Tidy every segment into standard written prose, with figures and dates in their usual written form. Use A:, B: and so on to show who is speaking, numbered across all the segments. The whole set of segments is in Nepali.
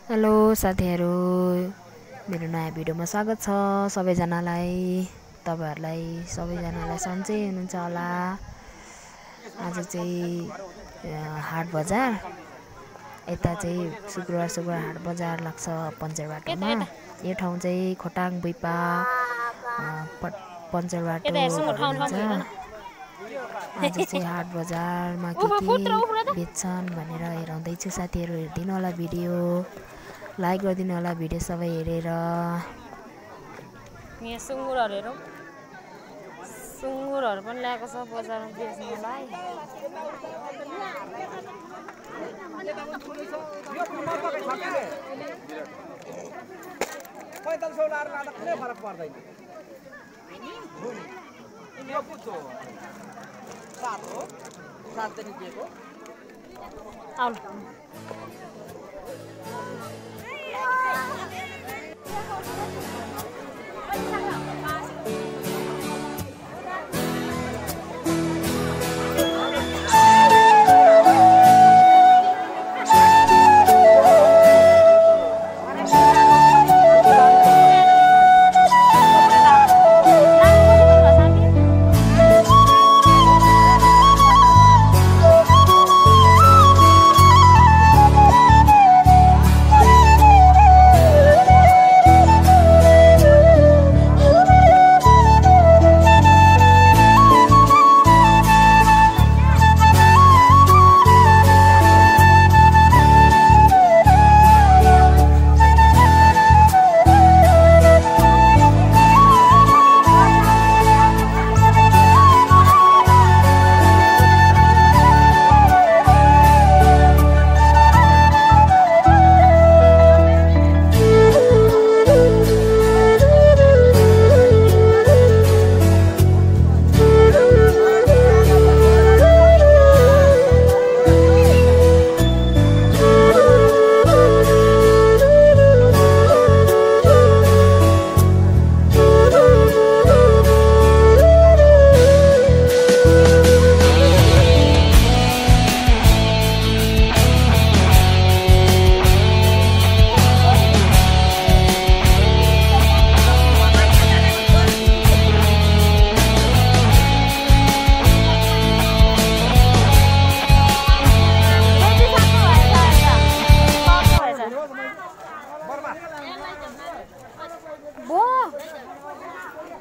A: हेलो साथीहरू, मेरो नयाँ भिडियोमा स्वागत छ सबैजनालाई। तपाईहरुलाई सबैजनालाई सन्चै हुनुहुन्छ होला। आज चाहिँ हाट बजार, यता चाहिँ शुक्रबार हाट बजार लाग्छ पञ्चरबाटोमा। यो ठाउँ चाहिँ खोटाङ बुइपा पञ्चरबाटो भनिन्छ। आज चाहिँ हाट बजारमा के बेच्छन् भनेर हेराउँदैछु साथीहरू। हेरिदिनु होला भिडियो, लाइक गरिदिनु होला भिडियो सबै हेरेर।
B: यहाँ सुँगुरहरू हेरौँ, सुँगुरहरू पनि ल्याएको छ बजारमा बेच्नुलाई। आउनु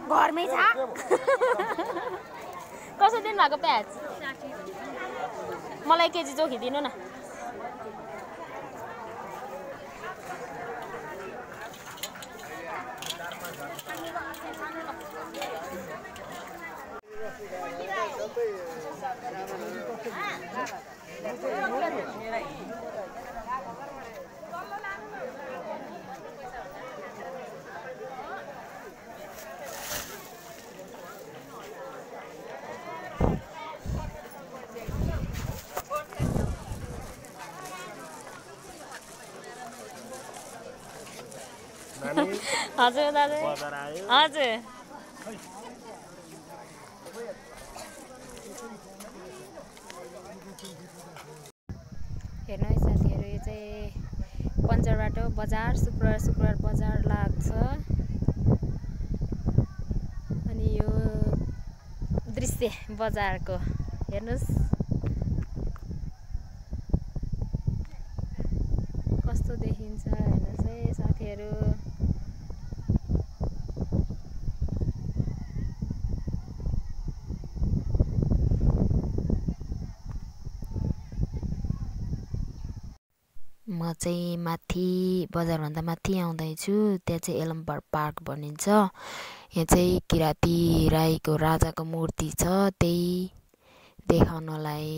B: घरमै छ। कसरी दिनु भएको प्याज? मलाई केजी जोखिदिनु न। हजुर दाजु, हजुर
A: हेर्नु है साथीहरू, यो चाहिँ पञ्चरबाटो बजार शुक्रबार बजार लाग्छ। अनि यो दृश्य बजारको हेर्नुहोस् कस्तो देखिन्छ। हेर्नुहोस् है साथीहरू, म चाहिँ माथि बजारभन्दा माथि आउँदैछु। त्यहाँ चाहिँ एलम्बर पार्क भनिन्छ। यहाँ चाहिँ किराँती राईको राजाको मूर्ति छ, त्यही देखाउनलाई।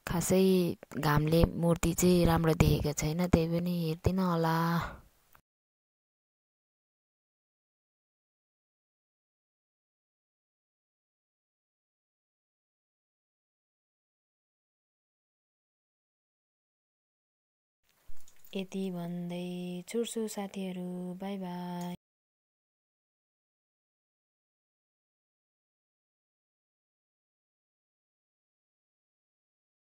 A: खासै घामले मूर्ति चाहिँ राम्रो देखेको छैन, त्यही पनि हेरिदिनु होला। यति भन्दै छुट्छु साथीहरू, बाई बाई।